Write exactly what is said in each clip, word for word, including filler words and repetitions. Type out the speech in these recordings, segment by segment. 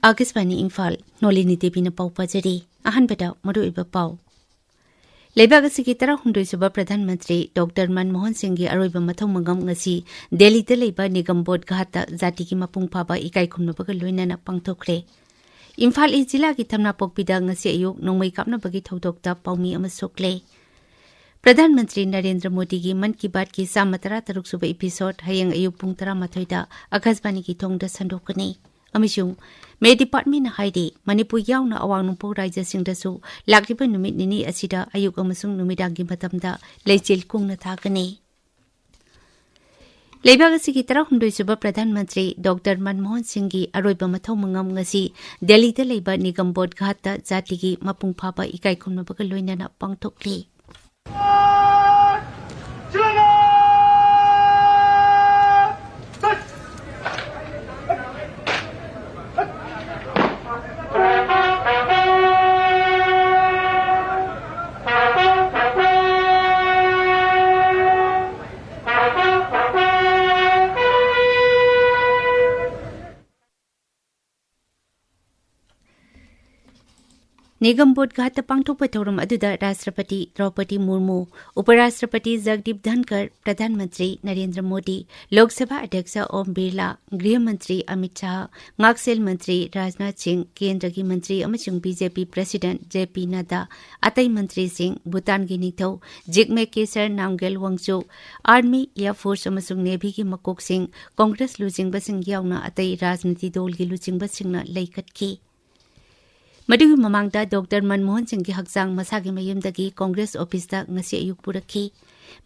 ꯑꯥꯀꯥꯁꯕꯥꯅꯤ ꯏꯝꯐꯥꯜ, ꯅꯣꯂꯤꯅꯤ ꯗꯦꯕꯤꯅ ꯄꯥꯎ ꯄꯥꯖꯔꯤ꯫ ꯑꯍꯥꯟꯕꯗ ꯃꯔꯨꯑꯣꯏꯕ ꯄꯥꯎ꯫ ꯂꯩꯕꯥꯛ ꯑꯁꯤꯒꯤ ꯇꯔꯥꯍꯨꯝꯗꯣꯏꯁꯨꯕ ꯄ꯭ꯔꯙꯥꯟ ꯃꯟꯇ꯭ꯔꯤ ꯗꯣꯛꯇꯔ ꯃꯟꯃꯣꯍꯟ ꯁꯤꯡꯒꯤ ꯑꯔꯣꯏꯕ ꯃꯊꯧ ꯃꯉꯝ ꯉꯁꯤ ꯗꯦꯜꯂꯤꯗ ꯂꯩꯕ ꯅꯤꯒꯝꯕꯣꯙ ꯘꯥꯠꯇ ꯖꯥꯇꯤꯒꯤ ꯃꯄꯨꯡ ꯐꯥꯕ ꯏꯀꯥꯏ ꯈꯨꯝꯅꯕꯒ ꯂꯣꯏꯅꯅ ꯄꯥꯡꯊꯣꯛꯈ꯭ꯔꯦ꯫ ꯏꯝꯐꯥꯜ ꯏꯁ ꯖꯤꯂꯥꯒꯤ ꯊꯝꯅꯥꯄꯣꯛꯄꯤꯗ ꯉꯁꯤ ꯑꯌꯨꯛ ꯅꯣꯡꯃꯩ ꯀꯥꯞꯅꯕꯒꯤ ꯊꯧꯗꯣꯛꯇ ꯄꯥꯎꯃꯤ ꯑꯃ ꯁꯣꯛꯂꯦ꯫ ꯄ꯭ꯔꯙꯥꯟ ꯃꯟꯇ꯭ꯔꯤ ꯅꯔꯦꯟꯗ꯭ꯔ ꯃꯣꯗꯤꯒꯤ ꯃꯟ ꯀꯤ ꯕꯥꯠꯀꯤ ꯆꯥꯝꯃ ꯇꯔꯥ ꯇꯔꯨꯛ ꯁꯨꯕ episode ꯍꯌꯦꯡ ꯑꯌꯨꯛ ꯄꯨꯡ ꯇꯔꯥꯃꯥꯊꯣꯏꯗ ꯑꯥꯀꯥꯁꯕꯥꯅꯤꯒꯤ ꯊꯣꯡꯗ ꯁꯟꯗꯣꯛꯀꯅꯤ꯫ ꯑꯃꯁꯨꯡ ꯃꯦ ꯗꯤꯄꯥꯔꯠꯃꯦꯟꯅ ꯍꯥꯏꯔꯤ, ꯃꯅꯤꯄꯨꯔ ꯌꯥꯎꯅ ꯑꯋꯥꯡ ꯅꯣꯡꯄꯣꯛ ꯔꯥꯖ꯭ꯌꯁꯤꯡꯗꯁꯨ ꯂꯥꯛꯂꯤꯕ ꯅꯨꯃꯤꯠ ꯅꯤꯅꯤ ꯑꯁꯤꯗ ꯑꯌꯨꯛ ꯑꯃꯁꯨꯡ ꯅꯨꯃꯤꯗꯥꯡꯒꯤ ꯃꯇꯝꯗ ꯂꯩꯆꯤꯜ ꯀꯨꯡꯅ ꯊꯥꯒꯅꯤ꯫ ꯂꯩꯕꯥꯛ ꯑꯁꯤꯒꯤ ꯇꯔꯥꯍꯨꯝꯗꯣꯏꯁꯨꯕ ꯄ꯭ꯔꯙꯥꯟ ꯃꯟꯇ꯭ꯔꯤ ꯗꯣꯛꯇꯔ ꯃꯟꯃꯣꯍꯟ ꯁꯤꯡꯒꯤ ꯑꯔꯣꯏꯕ ꯃꯊꯧ ꯃꯉꯝ ꯉꯁꯤ ꯗꯦꯜꯂꯤꯗ ꯂꯩꯕ ꯅꯤꯒꯝꯕꯣꯙ ꯘꯥꯠꯇ ꯖꯥꯇꯤꯒꯤ ꯃꯄꯨꯡ ꯐꯥꯕ ꯏꯀꯥꯏ ꯈꯨꯝꯅꯕꯒ ꯂꯣꯏꯅꯅ ꯄꯥꯡꯊꯣꯛꯂꯤ꯫ ꯅꯤꯒꯝꯕꯣꯙ ꯘꯥꯠꯇ ꯄꯥꯡꯊꯣꯛꯄ ꯊꯧꯔꯝ ꯑꯗꯨꯗ ꯔꯥꯁꯇ꯭ꯔꯄꯇꯤ ꯗ꯭ꯔꯧꯄꯗꯤ ꯃꯨꯔꯃꯨ, ꯎꯄꯔꯥꯁꯇ꯭ꯔꯄꯇꯤ ꯖꯒꯗꯤꯞ ꯙꯟꯀꯔ, ꯄ꯭ꯔꯙꯥꯟ ꯃꯟꯇ꯭ꯔꯤ ꯅꯔꯦꯟꯗ꯭ꯔ ꯃꯣꯗꯤ, ꯂꯣꯛ ꯁꯚꯥ ꯑꯗ꯭ꯌꯛꯁ ꯑꯣꯝ ꯕꯤꯔꯂꯥ, ꯒ꯭ꯔꯤꯍ ꯃꯟꯇ꯭ꯔꯤ ꯑꯃꯤꯠ ꯁꯥꯍ, ꯉꯥꯛꯁꯦꯜ ꯃꯟꯇ꯭ꯔꯤ ꯔꯥꯖꯅꯥꯊ ꯁꯤꯡ, ꯀꯦꯟꯗ꯭ꯔꯒꯤ ꯃꯟꯇ꯭ꯔꯤ ꯑꯃꯁꯨꯡ ꯕꯤ ꯖꯦ ꯄꯤ ꯄ꯭ꯔꯁꯤꯗꯦꯟꯠ ꯖꯦ ꯄꯤ ꯅꯗ꯭ꯗꯥ, ꯑꯇꯩ ꯃꯟꯇ꯭ꯔꯤꯁꯤꯡ, ꯚꯨꯇꯥꯟꯒꯤ ꯅꯤꯡꯊꯧ ꯖꯤꯒꯃꯦ ꯀꯦꯁꯔ ꯅꯥꯝꯒ꯭ꯌꯦꯜ ꯋꯥꯡꯆꯨꯛ, ꯑꯥꯔꯃꯤ, ꯑꯦꯌꯔ ꯐꯣꯔꯁ ꯑꯃꯁꯨꯡ ꯅꯦꯚꯤꯒꯤ ꯃꯀꯣꯛꯁꯤꯡ, ꯀꯣꯡꯒ꯭ꯔꯦꯁ ꯂꯨꯆꯤꯡꯕꯁꯤꯡ ꯌꯥꯎꯅ ꯑꯇꯩ ꯔꯥꯖꯅꯤꯇꯤ ꯗꯣꯜꯒꯤ ꯂꯨꯆꯤꯡꯕꯁꯤꯡꯅ ꯂꯩꯀꯠꯈꯤ꯫ ꯃꯗꯨꯒꯤ ꯃꯃꯥꯡꯗ ꯗꯣꯛꯇꯔ ꯃꯟꯃꯣꯍꯟ ꯁꯤꯡꯒꯤ ꯍꯛꯆꯥꯡ ꯃꯁꯥꯒꯤ ꯃꯌꯨꯝꯗꯒꯤ ꯀꯣꯡꯒ꯭ꯔꯦꯁ ꯑꯣꯐꯤꯁꯇ ꯉꯁꯤ ꯑꯌꯨꯛ ꯄꯨꯔꯛꯈꯤ꯫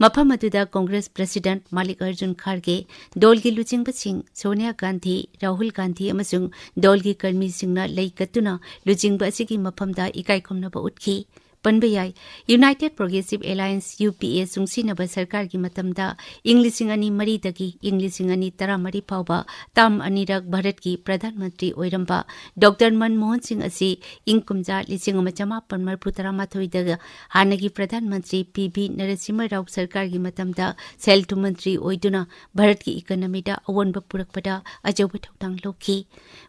ꯃꯐꯝ ꯑꯗꯨꯗ ꯀꯣꯡꯒ꯭ꯔꯦꯁ ꯄ꯭ꯔꯁꯤꯗꯦꯟꯠ ꯃꯥꯂꯤꯛ ꯑꯔꯖꯨꯟ ꯈꯥꯔꯒꯦ, ꯗꯣꯜꯒꯤ ꯂꯨꯆꯤꯡꯕꯁꯤꯡ ꯁꯣꯅꯤꯌꯥ ꯒꯥꯟꯙꯤ, ꯔꯥꯍꯨꯜ ꯒꯥꯟꯙꯤ ꯑꯃꯁꯨꯡ ꯗꯣꯜꯒꯤ ꯀꯔꯃꯤꯁꯤꯡꯅ ꯂꯩ ꯀꯠꯇꯨꯅ ꯂꯨꯆꯤꯡꯕ ꯑꯁꯤꯒꯤ ꯃꯐꯝꯗ ꯏꯀꯥꯏ ꯈꯨꯝꯅꯕ ꯎꯠꯈꯤ꯫ ꯄꯟꯕ ꯌꯥꯏ꯫ United Progressive Alliance, ꯌꯨ ꯄꯤ ꯑꯦ, ꯆꯨꯡꯁꯤꯟꯅꯕ ꯁꯔꯀꯥꯔꯒꯤ ꯃꯇꯝꯗ ꯏꯪ ꯂꯤꯁꯤꯡ ꯑꯅꯤ ꯃꯔꯤꯗꯒꯤ ꯏꯪ ꯂꯤꯁꯤꯡ ꯑꯅꯤ ꯇꯔꯥꯃꯔꯤ ꯐꯥꯎꯕ ꯇꯥꯝ ꯑꯅꯤꯔꯛ ꯚꯥꯔꯠꯀꯤ ꯄ꯭ꯔꯙꯥꯟ ꯃꯟꯇ꯭ꯔꯤ ꯑꯣꯏꯔꯝꯕ ꯗꯣꯛꯇꯔ ꯃꯟꯃꯣꯍꯟ ꯁꯤꯡ ꯑꯁꯤ ꯏꯪ ꯀꯨꯝꯖꯥ ꯂꯤꯁꯤꯡ ꯑꯃ ꯆꯃꯥꯄꯟ ꯃꯔꯤꯐꯨ ꯇꯔꯥꯃꯥꯊꯣꯏꯗ ꯍꯥꯟꯅꯒꯤ ꯄ꯭ꯔꯙꯥꯟ ꯃꯟꯇ꯭ꯔꯤ ꯄꯤ ꯚꯤ ꯅꯔꯁꯤꯃ ꯔꯥꯎ ꯁꯔꯀꯥꯔꯒꯤ ꯃꯇꯝꯗ ꯁꯦꯜ ꯊꯨꯝ ꯃꯟꯇ꯭ꯔꯤ ꯑꯣꯏꯗꯨꯅ ꯚꯥꯔꯠꯀꯤ ꯏꯀꯅꯃꯤꯗ ꯑꯑꯣꯟꯕ ꯄꯨꯔꯛꯄꯗ ꯑꯆꯧꯕ ꯊꯧꯗꯥꯡ ꯂꯧꯈꯤ꯫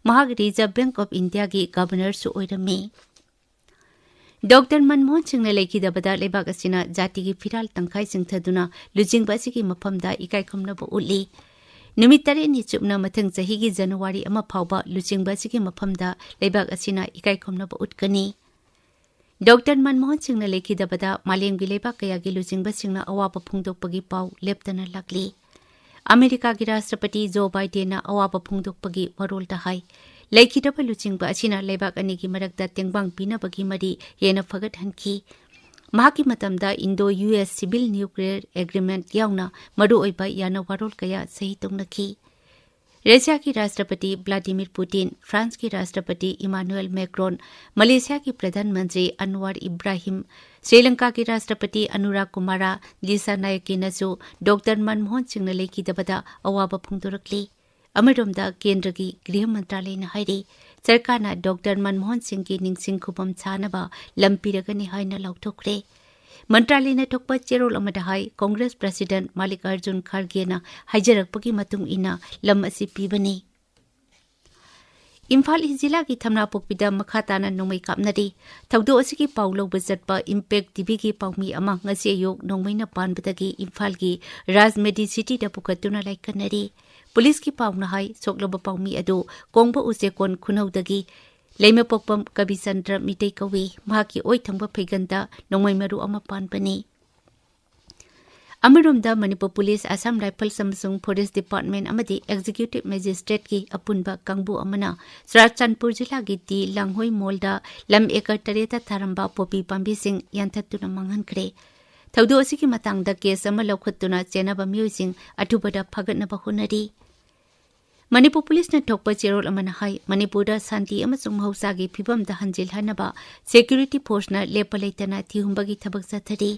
ꯃꯍꯥꯛ Reserve Bank of Indiaꯒꯤ ꯒꯕꯔꯅꯔꯁꯨ ꯑꯣꯏꯔꯝꯃꯤ꯫ ꯗꯣꯛꯇꯔ ꯃꯟꯃꯣꯍꯟ ꯁꯤꯡꯅ ꯂꯩꯈꯤꯗꯕꯗ ꯂꯩꯕꯥꯛ ꯑꯁꯤꯅ ꯖꯥꯇꯤꯒꯤ ꯐꯤꯔꯥꯜ ꯇꯪꯈꯥꯏ ꯆꯤꯡꯊꯗꯨꯅ ꯂꯨꯆꯤꯡꯕ ꯑꯁꯤꯒꯤ ꯃꯐꯝꯗ ꯏꯀꯥꯏ ꯈꯨꯝꯅꯕ ꯎꯠꯂꯤ꯫ ꯅꯨꯃꯤꯠ ꯇꯔꯦꯠꯅꯤ ꯆꯨꯞꯅ ꯃꯊꯪ ꯆꯍꯤꯒꯤ ꯖꯅꯋꯥꯔꯤ ꯑꯃ ꯐꯥꯎꯕ ꯂꯨꯆꯤꯡꯕ ꯑꯁꯤꯒꯤ ꯃꯐꯝꯗ ꯂꯩꯕꯥꯛ ꯑꯁꯤꯅ ꯏꯀꯥꯏ ꯈꯨꯝꯅꯕ ꯎꯠꯀꯅꯤ꯫ ꯗꯣꯛꯇꯔ ꯃꯟꯃꯣꯍꯟ ꯁꯤꯡꯅ ꯂꯩꯈꯤꯗꯕꯗ ꯃꯥꯂꯦꯝꯒꯤ ꯂꯩꯕꯥꯛ ꯀꯌꯥꯒꯤ ꯂꯨꯆꯤꯡꯕꯁꯤꯡꯅ ꯑꯋꯥꯕ ꯐꯣꯡꯗꯣꯛꯄꯒꯤ ꯄꯥꯎ ꯂꯦꯞꯇꯅ ꯂꯥꯛꯂꯤ꯫ ꯑꯃꯦꯔꯤꯀꯥꯒꯤ ꯔꯥꯁꯇ꯭ꯔꯄꯇꯤ ꯖꯣ ꯕꯥꯏꯗꯦꯟꯅ ꯑꯋꯥꯕ ꯐꯣꯡꯗꯣꯛꯄꯒꯤ ꯋꯥꯔꯣꯜꯗ ꯍꯥꯏ, ꯂꯩꯈꯤꯗ꯭ꯔꯕ ꯂꯨꯆꯤꯡꯕ ꯑꯁꯤꯅ ꯂꯩꯕꯥꯛ ꯑꯅꯤꯒꯤ ꯃꯔꯛꯇ ꯇꯦꯡꯕꯥꯡ ꯄꯤꯅꯕꯒꯤ ꯃꯔꯤ ꯍꯦꯟꯅ ꯐꯒꯠꯍꯟꯈꯤ꯫ ꯃꯍꯥꯛꯀꯤ ꯃꯇꯝꯗ Indo-U S Civil Nuclear Agreement ꯌꯥꯎꯅ ꯃꯔꯨꯑꯣꯏꯕ ꯌꯥꯅ ꯋꯥꯔꯣꯜ ꯀꯌꯥ ꯁꯍꯤ ꯇꯧꯅꯈꯤ꯫ ꯔꯁꯤꯌꯥꯒꯤ ꯔꯥꯁꯇ꯭ꯔꯄꯇꯤ ꯚ꯭ꯂꯥꯗꯤꯃꯤꯔ ꯄꯨꯇꯤꯟ, ꯐ꯭ꯔꯥꯟꯁꯀꯤ ꯔꯥꯁꯇ꯭ꯔꯄꯇꯤ ꯏꯃꯥꯅꯨꯑꯦꯜ ꯃꯦꯀ꯭ꯔꯣꯟ, ꯃꯂꯦꯁꯤꯌꯥꯒꯤ ꯄ꯭ꯔꯙꯥꯟ ꯃꯟꯇ꯭ꯔꯤ ꯑꯟꯋꯥꯔ ꯏꯕ꯭ꯔꯥꯍꯤꯝ, ꯁ꯭ꯔꯤꯂꯪꯀꯥꯒꯤ ꯔꯥꯁꯇ꯭ꯔꯄꯇꯤ ꯑꯅꯨꯔꯥꯒ ꯀꯨꯃꯥꯔꯥ ꯗꯤꯁꯥꯅꯥꯌꯀꯤꯅꯁꯨ ꯗꯣꯛꯇꯔ ꯃꯟꯃꯣꯍꯟ ꯁꯤꯡꯅ ꯂꯩꯈꯤꯗꯕꯗ ꯑꯋꯥꯕ ꯐꯣꯡꯗꯣꯔꯛꯂꯤ꯫ ꯑꯃꯔꯣꯝꯗ ꯀꯦꯟꯗ꯭ꯔꯒꯤ ꯒ꯭ꯔꯤꯍ ꯃꯟꯇ꯭ꯔꯥꯂꯌꯅ ꯍꯥꯏꯔꯤ, ꯁꯔꯀꯥꯔꯅ ꯗꯣꯛꯇꯔ ꯃꯟꯃꯣꯍꯟ ꯁꯤꯡꯒꯤ ꯅꯤꯡꯁꯤꯡ ꯈꯨꯕꯝ ꯁꯥꯅꯕ ꯂꯝ ꯄꯤꯔꯒꯅꯤ ꯍꯥꯏꯅ ꯂꯥꯎꯊꯣꯛꯈ꯭ꯔꯦ꯫ ꯃꯟꯇ꯭ꯔꯥꯂꯌꯅ ꯊꯣꯛꯄ ꯆꯦꯔꯣꯜ ꯑꯃꯗ ꯍꯥꯏ, ꯀꯣꯡꯒ꯭ꯔꯦꯁ ꯄ꯭ꯔꯁꯤꯗꯦꯟꯠ ꯃꯥꯂꯤꯛ ꯑꯔꯖꯨꯟ ꯈꯥꯔꯒꯦꯅ ꯍꯥꯏꯖꯔꯛꯄꯒꯤ ꯃꯇꯨꯡ ꯏꯟꯅ ꯂꯝ ꯑꯁꯤ ꯄꯤꯕꯅꯤ꯫ ꯏꯝꯐꯥꯜ ꯏꯁ ꯖꯤꯂꯥꯒꯤ ꯊꯝꯅꯥꯄꯣꯛꯄꯤꯗ ꯃꯈꯥ ꯇꯥꯅ ꯅꯣꯡꯃꯩ ꯀꯥꯞꯅꯔꯤ꯫ ꯊꯧꯗꯣꯛ ꯑꯁꯤꯒꯤ ꯄꯥꯎ ꯂꯧꯕ ꯆꯠꯄ ꯏꯝꯄꯦꯛ ꯇꯤꯚꯤꯒꯤ ꯄꯥꯎꯃꯤ ꯑꯃ ꯉꯁꯤ ꯑꯌꯨꯛ ꯅꯣꯡꯃꯩꯅ ꯄꯥꯟꯕꯗꯒꯤ ꯏꯝꯐꯥꯜꯒꯤ ꯔꯥꯖ ꯃꯦꯗꯤ ꯁꯤꯇꯤꯗ ꯄꯨꯈꯠꯇꯨꯅ ꯂꯥꯏꯀꯠꯅꯔꯤ꯫ ꯄꯨꯂꯤꯁꯀꯤ ꯄꯥꯎꯅ ꯍꯥꯏ, ꯁꯣꯛꯂꯕ ꯄꯥꯎꯃꯤ ꯑꯗꯨ ꯀꯣꯡꯕ ꯎꯆꯦꯀꯣꯟ ꯈꯨꯅꯧꯗꯒꯤ ꯂꯩꯃꯄꯣꯛꯄꯝ ꯀꯕꯤꯆꯟꯗ꯭ꯔ ꯃꯤꯇꯩ ꯀꯧꯏ꯫ ꯃꯍꯥꯛꯀꯤ ꯑꯣꯏ ꯊꯪꯕ ꯐꯩꯒꯟꯗ ꯅꯣꯡꯃꯩ ꯃꯔꯨ ꯑꯃ ꯄꯥꯟꯕꯅꯤ꯫ ꯑꯃꯔꯣꯝꯗ, ꯃꯅꯤꯄꯨꯔ ꯄꯨꯂꯤꯁ, ꯑꯁꯥꯝ ꯔꯥꯏꯐꯜꯁ ꯑꯃꯁꯨꯡ ꯐꯣꯔꯦꯁ ꯗꯤꯄꯥꯔꯠꯃꯦꯟ ꯑꯃꯗꯤ ꯑꯦꯛꯖꯤꯀ꯭ꯌꯨꯇꯤꯚ ꯃꯦꯖꯤꯁꯇ꯭ꯔꯦꯠꯀꯤ ꯑꯄꯨꯟꯕ ꯀꯥꯡꯕꯨ ꯑꯃꯅ ꯆꯨꯔꯥꯆꯥꯟꯄꯨꯔ ꯖꯤꯂꯥꯒꯤ ꯇꯤ ꯂꯥꯡꯍꯣꯏ ꯃꯣꯜꯗ ꯂꯝ ꯑꯦꯀꯔ ꯇꯔꯦꯠꯇ ꯊꯥꯔꯝꯕ ꯄꯣꯄꯤ ꯄꯥꯝꯕꯤꯁꯤꯡ ꯌꯥꯟꯊꯠꯇꯨꯅ ꯃꯥꯡꯍꯟꯈ꯭ꯔꯦ꯫ ꯊꯧꯗꯣꯛ ꯑꯁꯤꯒꯤ ꯃꯇꯥꯡꯗ ꯀꯦꯁ ꯑꯃ ꯂꯧꯈꯠꯇꯨꯅ ꯆꯦꯟꯅꯕ ꯃꯤꯑꯣꯏꯁꯤꯡ ꯑꯊꯨꯕꯗ ꯐꯥꯒꯠꯅꯕ ꯍꯣꯠꯅꯔꯤ꯫ ꯃꯅꯤꯄꯨꯔ ꯄꯨꯂꯤꯁꯅ ꯊꯣꯛꯄ ꯆꯦꯔꯣꯜ ꯑꯃꯅ ꯍꯥꯏ, ꯃꯅꯤꯄꯨꯔꯗ ꯁꯥꯟꯇꯤ ꯑꯃꯁꯨꯡ ꯃꯍꯧꯁꯥꯒꯤ ꯐꯤꯕꯝꯗ ꯍꯟꯖꯤꯜꯍꯟꯅꯕ security forceꯅ ꯂꯦꯞꯄ ꯂꯩꯇꯅ ꯊꯤꯍꯨꯝꯕꯒꯤ ꯊꯕꯛ ꯆꯠꯊꯔꯤ꯫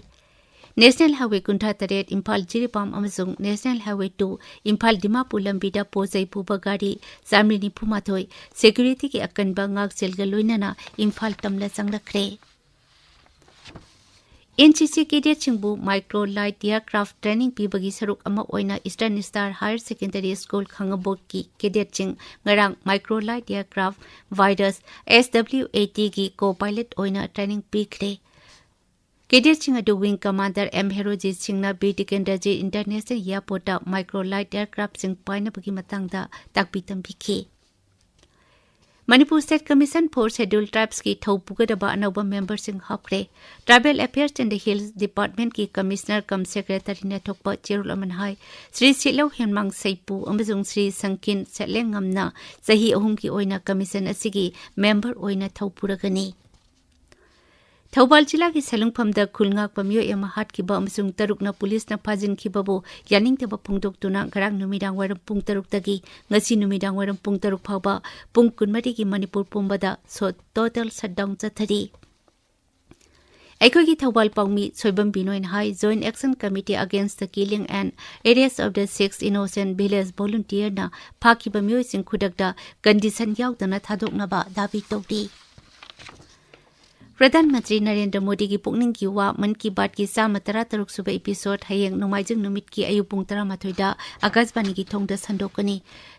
National Highway ꯀꯨꯟꯊ꯭ꯔꯥ ꯇꯔꯦꯠ ꯏꯝꯐꯥꯜ ꯖꯤꯔꯤꯕꯥꯝ ꯑꯃꯁꯨꯡ National Highway two Imphal Dimapur ꯂꯝꯕꯤꯗ ꯄꯣꯠ ꯆꯩ ꯄꯨꯕ ꯒꯥꯔꯤ ꯆꯥꯃꯔꯤ ꯅꯤꯐꯨ ꯃꯥꯊꯣꯏ securityꯒꯤ ꯑꯀꯟꯕ ꯉꯥꯛꯁꯦꯜꯒ ꯂꯣꯏꯅꯅ ꯏꯝꯐꯥꯜ ꯇꯝꯅ ꯆꯪꯂꯛꯈ꯭ꯔꯦ꯫ NCC cadetꯁꯤꯡꯕꯨ micro light aircraft training ꯄꯤꯕꯒꯤ ꯁꯔꯨꯛ ꯑꯃ ꯑꯣꯏꯅ Eastern Star Higher Secondary School ꯈꯥꯡꯉꯕꯣꯛꯀꯤ cadetꯁꯤꯡ ꯉꯔꯥꯡ micro light aircraft Virus SWATꯒꯤ co-pilot ꯑꯣꯏꯅ training ꯄꯤꯈ꯭ꯔꯦ꯫ Cadetꯁꯤꯡ ꯑꯗꯨ Wing Commander M ꯍꯦꯔꯣꯖꯤꯠ ꯁꯤꯡꯅ Bir Tikendrajit International Airportꯇ micro light aircraftꯁꯤꯡ ꯄꯥꯏꯅꯕꯒꯤ ꯃꯇꯥꯡꯗ ꯇꯥꯛꯄꯤ ꯇꯝꯕꯤꯈꯤ꯫ Manipur State Commission for Scheduled Tribesꯀꯤ ꯊꯧ ꯄꯨꯒꯗꯕ ꯑꯅꯧꯕ memberꯁꯤꯡ ꯍꯥꯞꯈ꯭ꯔꯦ꯫ Tribal Affairs and Hills Departmentꯀꯤ Commissioner cum Secretaryꯅ ꯊꯣꯛꯄ ꯆꯦꯔꯣꯜ ꯑꯃꯅ ꯍꯥꯏ, ꯁ꯭ꯔꯤ ꯁꯤꯠꯂꯧ ꯍꯦꯟꯃꯥꯡ ꯁꯩꯄꯨ ꯑꯃꯁꯨꯡ ꯁ꯭ꯔꯤ ꯁꯪꯀꯤꯟ ꯁꯠꯂꯦꯡꯉꯝꯅ ꯆꯍꯤ ꯑꯍꯨꯝꯒꯤ ꯑꯣꯏꯅ commission ꯑꯁꯤꯒꯤ member ꯑꯣꯏꯅ ꯊꯧ ꯄꯨꯔꯒꯅꯤ꯫ ꯊꯧꯕꯥꯜ ꯖꯤꯂꯥꯒꯤ ꯁꯦꯂꯨꯡꯐꯝꯗ ꯈꯨꯜ ꯉꯥꯛꯄ ꯃꯤꯑꯣꯏ ꯑꯃ ꯍꯥꯠꯈꯤꯕ ꯑꯃꯁꯨꯡ ꯇꯔꯨꯛꯅ ꯄꯨꯂꯤꯁꯅ ꯐꯥꯖꯤꯟꯈꯤꯕꯕꯨ ꯌꯥꯅꯤꯡꯗꯕ ꯐꯣꯡꯗꯣꯛꯇꯨꯅ ꯉꯔꯥꯡ ꯅꯨꯃꯤꯗꯥꯡ ꯋꯥꯏꯔꯝ ꯄꯨꯡ ꯇꯔꯨꯛꯇꯒꯤ ꯉꯁꯤ ꯅꯨꯃꯤꯗꯥꯡ ꯋꯥꯏꯔꯝ ꯄꯨꯡ ꯇꯔꯨꯛ ꯐꯥꯎꯕ ꯄꯨꯡ ꯀꯨꯟꯃꯔꯤꯒꯤ ꯃꯅꯤꯄꯨꯔ ꯄꯨꯝꯕꯗ ꯁꯣ-, total shutdown ꯆꯠꯊꯔꯤ꯫ ꯑꯩꯈꯣꯏꯒꯤ ꯊꯧꯕꯥꯜ ꯄꯥꯎꯃꯤ ꯁꯣꯏꯕꯝ ꯕꯤꯅꯣꯏꯅ ꯍꯥꯏ, Joint Action Committee Against the Killing and Arrest of the Six Innocent Village Volunteerꯅ ꯐꯥꯈꯤꯕ ꯃꯤꯑꯣꯏꯁꯤꯡ ꯈꯨꯗꯛꯇ condition ꯌꯥꯎꯗꯅ ꯊꯥꯗꯣꯛꯅꯕ ꯗꯥꯕꯤ ꯇꯧꯔꯤ꯫ ꯄ꯭ꯔꯙꯥꯟ ꯃꯟꯇ꯭ꯔꯤ ꯅꯔꯦꯟꯗ꯭ꯔ ꯃꯣꯗꯤꯒꯤ ꯄꯨꯛꯅꯤꯡꯒꯤ ꯋꯥ ꯃꯟ ꯀꯤ ꯕꯥꯠꯀꯤ ꯆꯥꯝꯃ ꯇꯔꯥ ꯇꯔꯨꯛ ꯁꯨꯕ episode ꯍꯌꯦꯡ ꯅꯣꯡꯃꯥꯏꯖꯤꯡ ꯅꯨꯃꯤꯠꯀꯤ ꯑꯌꯨꯛ ꯄꯨꯡ ꯇꯔꯥꯃꯥꯊꯣꯏꯗ ꯑꯀꯥꯁꯕꯥꯅꯤꯒꯤ ꯊꯣꯡꯗ ꯁꯟꯗꯣꯛꯀꯅꯤ꯫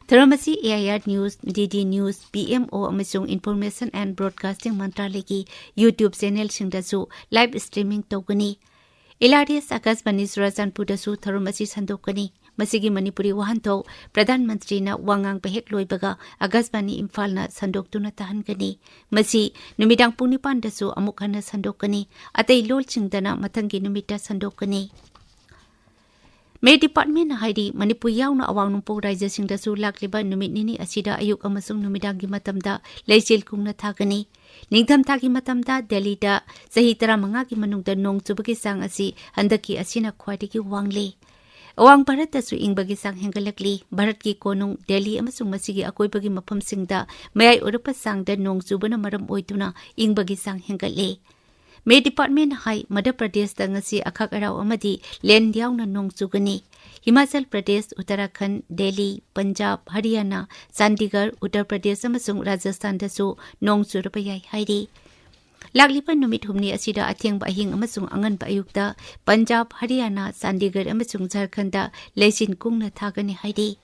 ꯊꯧꯔꯝ ꯑꯁꯤ AIR News, DD News, PMO ꯑꯃꯁꯨꯡ Information and Broadcasting ꯃꯟꯇ꯭ꯔꯥꯂꯌꯒꯤ YouTube channelꯁꯤꯡꯗꯁꯨ live streaming ꯇꯧꯒꯅꯤ꯫ LRS ꯑꯀꯥꯁꯕꯥꯅꯤ ꯆꯨꯔꯥꯆꯥꯟꯄꯨꯔꯗꯁꯨ ꯊꯧꯔꯝ ꯑꯁꯤ ꯁꯟꯗꯣꯛꯀꯅꯤ꯫ ꯃꯁꯤꯒꯤ ꯃꯅꯤꯄꯨꯔꯤ ꯋꯥꯍꯟꯊꯣꯛ ꯄ꯭ꯔꯙꯥꯟ ꯃꯟꯇ꯭ꯔꯤꯅ ꯋꯥ ꯉꯥꯡꯕ ꯍꯦꯛ ꯂꯣꯏꯕꯒ ꯑꯀꯥꯁꯕꯥꯅꯤ ꯏꯝꯐꯥꯜꯅ ꯁꯟꯗꯣꯛꯇꯨꯅ ꯇꯥꯍꯟꯒꯅꯤ꯫ ꯃꯁꯤ ꯅꯨꯃꯤꯗꯥꯡ ꯄꯨꯡ ꯅꯤꯄꯥꯟꯗꯁꯨ ꯑꯃꯨꯛ ꯍꯟꯅ ꯁꯟꯗꯣꯛꯀꯅꯤ꯫ ꯑꯇꯩ ꯂꯣꯜꯁꯤꯡꯗꯅ ꯃꯊꯪꯒꯤ ꯅꯨꯃꯤꯠꯇ ꯁꯟꯗꯣꯛꯀꯅꯤ꯫ Met Departmentꯅ ꯍꯥꯏꯔꯤ, ꯃꯅꯤꯄꯨꯔ ꯌꯥꯎꯅ ꯑꯋꯥꯡ ꯅꯣꯡꯄꯣꯛ ꯔꯥꯖ꯭ꯌꯁꯤꯡꯗꯁꯨ ꯂꯥꯛꯂꯤꯕ ꯅꯨꯃꯤꯠ ꯅꯤꯅꯤ ꯑꯁꯤꯗ ꯑꯌꯨꯛ ꯑꯃꯁꯨꯡ ꯅꯨꯃꯤꯗꯥꯡꯒꯤ ꯃꯇꯝꯗ ꯂꯩꯆꯤꯜ ꯀꯨꯡꯅ ꯊꯥꯒꯅꯤ꯫ ꯅꯤꯡꯊꯝꯊꯥꯒꯤ ꯃꯇꯝꯗ ꯗꯦꯜꯂꯤꯗ ꯆꯍꯤ ꯇꯔꯥꯃꯉꯥꯒꯤ ꯃꯅꯨꯡꯗ ꯅꯣꯡ ꯆꯨꯕꯒꯤ ꯆꯥꯡ ꯑꯁꯤ ꯍꯟꯗꯛꯀꯤ ꯑꯁꯤꯅ ꯈ꯭ꯋꯥꯏꯗꯒꯤ ꯋꯥꯡꯂꯤ꯫ ꯑꯋꯥꯡ ꯚꯥꯔꯠꯇꯁꯨ ꯏꯪꯕꯒꯤ ꯆꯥꯡ ꯍꯦꯟꯒꯠꯂꯛꯂꯤ꯫ ꯚꯥꯔꯠꯀꯤ ꯀꯣꯅꯨꯡ ꯗꯦꯜꯂꯤ ꯑꯃꯁꯨꯡ ꯃꯁꯤꯒꯤ ꯑꯀꯣꯏꯕꯒꯤ ꯃꯐꯝꯁꯤꯡꯗ ꯃꯌꯥꯏ ꯑꯣꯏꯔꯞꯄ ꯆꯥꯡꯗ ꯅꯣꯡ ꯆꯨꯕꯅ ꯃꯔꯝ ꯑꯣꯏꯗꯨꯅ ꯏꯪꯕꯒꯤ ꯆꯥꯡ ꯍꯦꯟꯒꯠꯂꯦ꯫ ꯃꯦꯠ ꯗꯤꯄꯥꯔꯠꯃꯦꯟꯅ ꯍꯥꯏ, ꯃꯙ꯭ꯌ ꯄ꯭ꯔꯗꯦꯁꯇ ꯉꯁꯤ ꯑꯈꯥꯛ ꯑꯔꯥꯎ ꯑꯃꯗꯤ ꯂꯦꯟ ꯌꯥꯎꯅ ꯅꯣꯡ ꯆꯨꯒꯅꯤ꯫ ꯍꯤꯃꯥꯆꯜ ꯄ꯭ꯔꯗꯦꯁ, ꯎꯠꯇꯔꯥꯈꯟꯗ, ꯗꯦꯜꯂꯤ, ꯄꯟꯖꯥꯕ, ꯍꯔꯤꯌꯥꯅꯥ, ꯆꯥꯟꯗꯤꯒꯔ, ꯎꯠꯇꯔ ꯄ꯭ꯔꯗꯦꯁ ꯑꯃꯁꯨꯡ ꯔꯥꯖꯁꯊꯥꯟꯗꯁꯨ ꯅꯣꯡ ꯆꯨꯔꯕ ꯌꯥꯏ ꯍꯥꯏꯔꯤ꯫ ꯂꯥꯛꯂꯤꯕ ꯅꯨꯃꯤꯠ ꯍꯨꯝꯅꯤ ꯑꯁꯤꯗ ꯑꯊꯦꯡꯕ ꯑꯍꯤꯡ ꯑꯃꯁꯨꯡ ꯑꯉꯟꯕ ꯑꯌꯨꯛꯇ ꯄꯟꯖꯥꯕ, ꯍꯔꯤꯌꯥꯅꯥ, ꯆꯥꯟꯗꯤꯒꯔ ꯑꯃꯁꯨꯡ ꯖꯔꯈꯟꯗ ꯂꯩꯆꯤꯟ ꯀꯨꯡꯅ ꯊꯥꯒꯅꯤ ꯍꯥꯏꯔꯤ꯫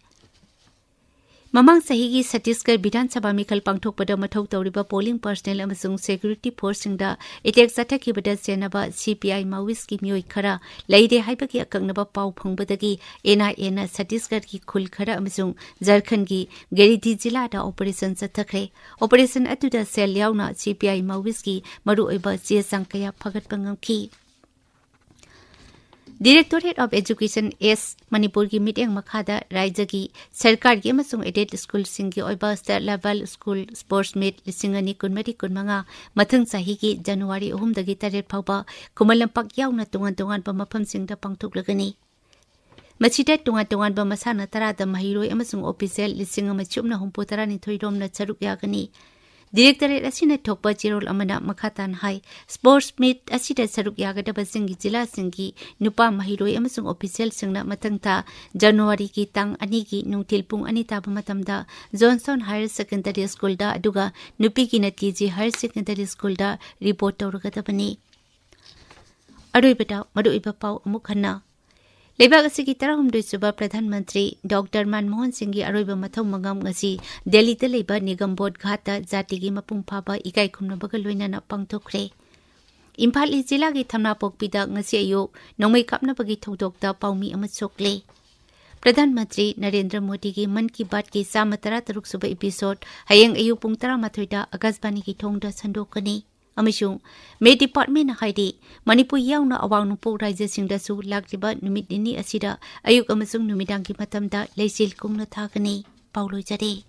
ꯃꯃꯥꯡ ꯆꯍꯤꯒꯤ ꯁꯠꯇꯤꯁꯒꯔ ꯕꯤꯙꯥꯟ ꯁꯚꯥ ꯃꯤꯈꯜ ꯄꯥꯡꯊꯣꯛꯄꯗ ꯃꯊꯧ ꯇꯧꯔꯤꯕ ꯄꯣꯂꯤꯡ ꯄꯔꯁꯅꯦꯜ ꯑꯃꯁꯨꯡ ꯁꯦꯀ꯭ꯌꯨꯔꯤꯇꯤ ꯐꯣꯔꯁꯁꯤꯡꯗ ꯑꯦꯇꯦꯛ ꯆꯠꯊꯈꯤꯕꯗ ꯆꯦꯟꯅꯕ ꯁꯤ ꯄꯤ ꯑꯥꯏ ꯃꯥꯋꯤꯁꯀꯤ ꯃꯤꯑꯣꯏ ꯈꯔ ꯂꯩꯔꯦ ꯍꯥꯏꯕꯒꯤ ꯑꯀꯛꯅꯕ ꯄꯥꯎ ꯐꯪꯕꯗꯒꯤ ꯑꯦꯟ ꯑꯥꯏ ꯑꯦꯅ ꯁꯠꯇꯤꯁꯒꯔꯒꯤ ꯈꯨꯜ ꯈꯔ ꯑꯃꯁꯨꯡ ꯖꯔꯈꯟꯒꯤ ꯒꯦꯔꯤꯗꯤ ꯖꯤꯂꯥꯗ ꯑꯣꯄꯔꯦꯁꯟ ꯆꯠꯊꯈ꯭ꯔꯦ꯫ ꯑꯣꯄꯔꯦꯁꯟ ꯑꯗꯨꯗ ꯁꯦꯜ ꯌꯥꯎꯅ ꯁꯤ ꯄꯤ ꯑꯥꯏ ꯃꯥꯋꯤꯁꯀꯤ ꯃꯔꯨꯑꯣꯏꯕ ꯆꯦ ꯆꯥꯡ ꯀꯌꯥ ꯐꯒꯠꯄ ꯉꯝꯈꯤ꯫ Directorate of Education, ꯑꯦꯁ, ꯃꯅꯤꯄꯨꯔꯒꯤ ꯃꯤꯠꯌꯦꯡ ꯃꯈꯥꯗ ꯔꯥꯏꯖ꯭ꯌꯒꯤ ꯁꯔꯀꯥꯔꯒꯤ ꯑꯃꯁꯨꯡ ꯑꯦꯗꯦꯗ ꯁ꯭ꯀꯨꯜꯁꯤꯡꯒꯤ ꯑꯣꯏꯕ state level school sports meet ꯂꯤꯁꯤꯡ ꯑꯅꯤ ꯀꯨꯟꯃꯔꯤ ꯀꯨꯟꯃꯉꯥ ꯃꯊꯪ ꯆꯍꯤꯒꯤ ꯖꯅꯋꯥꯔꯤ ꯑꯍꯨꯝꯗꯒꯤ ꯇꯔꯦꯠ ꯐꯥꯎꯕ ꯈꯨꯃꯟ ꯂꯝꯄꯥꯛ ꯌꯥꯎꯅ ꯇꯣꯉꯥꯟ ꯇꯣꯉꯥꯟꯕ ꯃꯐꯝꯁꯤꯡꯗ ꯄꯥꯡꯊꯣꯛꯂꯒꯅꯤ꯫ ꯃꯁꯤꯗ ꯇꯣꯉꯥꯟ ꯇꯣꯉꯥꯟꯕ ꯃꯁꯥꯟꯅ ꯇꯔꯥꯗ ꯃꯍꯩꯔꯣꯏ ꯑꯃꯁꯨꯡ ꯑꯣꯐꯤꯁꯤꯌꯦꯜ ꯂꯤꯁꯤꯡ ꯑꯃ ꯆꯨꯞꯅ ꯍꯨꯝꯐꯨ ꯇꯔꯥꯅꯤꯊꯣꯏ ꯔꯣꯝꯅ ꯁꯔꯨꯛ ꯌꯥꯒꯅꯤ꯫ ꯗꯤꯔꯦꯛꯇꯣꯔꯦꯠ ꯑꯁꯤꯅ ꯊꯣꯛꯄ ꯆꯦꯔꯣꯜ ꯑꯃꯅ ꯃꯈꯥ ꯇꯥꯅ ꯍꯥꯏ, ꯁ꯭ꯄꯣꯔꯠꯁ ꯃꯤꯠ ꯑꯁꯤꯗ ꯁꯔꯨꯛ ꯌꯥꯒꯗꯕꯁꯤꯡꯒꯤ ꯖꯤꯂꯥꯁꯤꯡꯒꯤ ꯅꯨꯄꯥ ꯃꯍꯩꯔꯣꯏ ꯑꯃꯁꯨꯡ ꯑꯣꯐꯤꯁꯤꯌꯦꯜꯁꯤꯡꯅ ꯃꯊꯪ ꯊꯥ ꯖꯅꯋꯥꯔꯤꯒꯤ ꯇꯥꯡ ꯑꯅꯤꯒꯤ ꯅꯨꯡꯊꯤꯜ ꯄꯨꯡ ꯑꯅꯤ ꯇꯥꯕ ꯃꯇꯝꯗ ꯖꯣꯟꯁꯟ ꯍꯥꯌꯔ ꯁꯦꯀꯦꯟꯗꯔꯤ ꯁ꯭ꯀꯨꯜꯗ, ꯑꯗꯨꯒ ꯅꯨꯄꯤꯒꯤꯅ ꯇꯤ ꯖꯤ ꯍꯥꯌꯔ ꯁꯦꯀꯦꯟꯗꯔꯤ ꯁ꯭ꯀꯨꯜꯗ ꯔꯤꯄꯣꯔꯠ ꯇꯧꯔꯒꯗꯕꯅꯤ꯫ ꯑꯔꯣꯏꯕꯗ ꯃꯔꯨꯑꯣꯏꯕ ꯄꯥꯎ ꯑꯃꯨꯛ ꯍꯟꯅ꯫ ꯂꯩꯕꯥꯛ ꯑꯁꯤꯒꯤ ꯇꯔꯥꯍꯨꯝꯗꯣꯏ ꯁꯨꯕ ꯄ꯭ꯔꯙꯥꯟ ꯃꯟꯇ꯭ꯔꯤ ꯗꯣꯛꯇꯔ ꯃꯟꯃꯣꯍꯟ ꯁꯤꯡꯒꯤ ꯑꯔꯣꯏꯕ ꯃꯊꯧ ꯃꯉꯝ ꯉꯁꯤ ꯗꯦꯜꯂꯤꯗ ꯂꯩꯕ ꯅꯤꯒꯝꯕꯣꯙ ꯘꯥꯠꯇ ꯖꯥꯇꯤꯒꯤ ꯃꯄꯨꯡ ꯐꯥꯕ ꯏꯀꯥꯏ ꯈꯨꯝꯅꯕꯒ ꯂꯣꯏꯅꯅ ꯄꯥꯡꯊꯣꯛꯈ꯭ꯔꯦ꯫ ꯏꯝꯐꯥꯜ ꯏꯁ ꯖꯤꯂꯥꯒꯤ ꯊꯝꯅꯥꯄꯣꯛꯄꯤꯗ ꯉꯁꯤ ꯑꯌꯨꯛ ꯅꯣꯡꯃꯩ ꯀꯥꯞꯅꯕꯒꯤ ꯊꯧꯗꯣꯛꯇ ꯄꯥꯎꯃꯤ ꯑꯃ ꯁꯣꯛꯂꯦ꯫ ꯄ꯭ꯔꯙꯥꯟ ꯃꯟꯇ꯭ꯔꯤ ꯅꯔꯦꯟꯗ꯭ꯔ ꯃꯣꯗꯤꯒꯤ ꯃꯟ ꯀꯤ ꯕꯥꯠꯀꯤ ꯆꯥꯝꯃ ꯇꯔꯥ ꯇꯔꯨꯛ ꯁꯨꯕ ꯏꯄꯤꯁꯣꯗ ꯍꯌꯦꯡ ꯑꯌꯨꯛ ꯄꯨꯡ ꯇꯔꯥꯃꯥꯊꯣꯏꯗ ꯑꯀꯥꯁꯕꯥꯅꯤꯒꯤ ꯊꯣꯡꯗ ꯁꯟꯗꯣꯛꯀꯅꯤ꯫ ꯑꯃꯁꯨꯡ ꯃꯦꯠ ꯗꯤꯄꯥꯔꯠꯃꯦꯟꯅ ꯍꯥꯏꯔꯤ, ꯃꯅꯤꯄꯨꯔ ꯌꯥꯎꯅ ꯑꯋꯥꯡ ꯅꯣꯡꯄꯣꯛ ꯔꯥꯖ꯭ꯌꯁꯤꯡꯗꯁꯨ ꯂꯥꯛꯂꯤꯕ ꯅꯨꯃꯤꯠ ꯅꯤꯅꯤ ꯑꯁꯤꯗ ꯑꯌꯨꯛ ꯑꯃꯁꯨꯡ ꯅꯨꯃꯤꯗꯥꯡꯒꯤ ꯃꯇꯝꯗ ꯂꯩꯆꯤꯜ ꯀꯨꯡꯅ ꯊꯥꯒꯅꯤ꯫ ꯄꯥꯎ ꯂꯣꯏꯖꯔꯦ꯫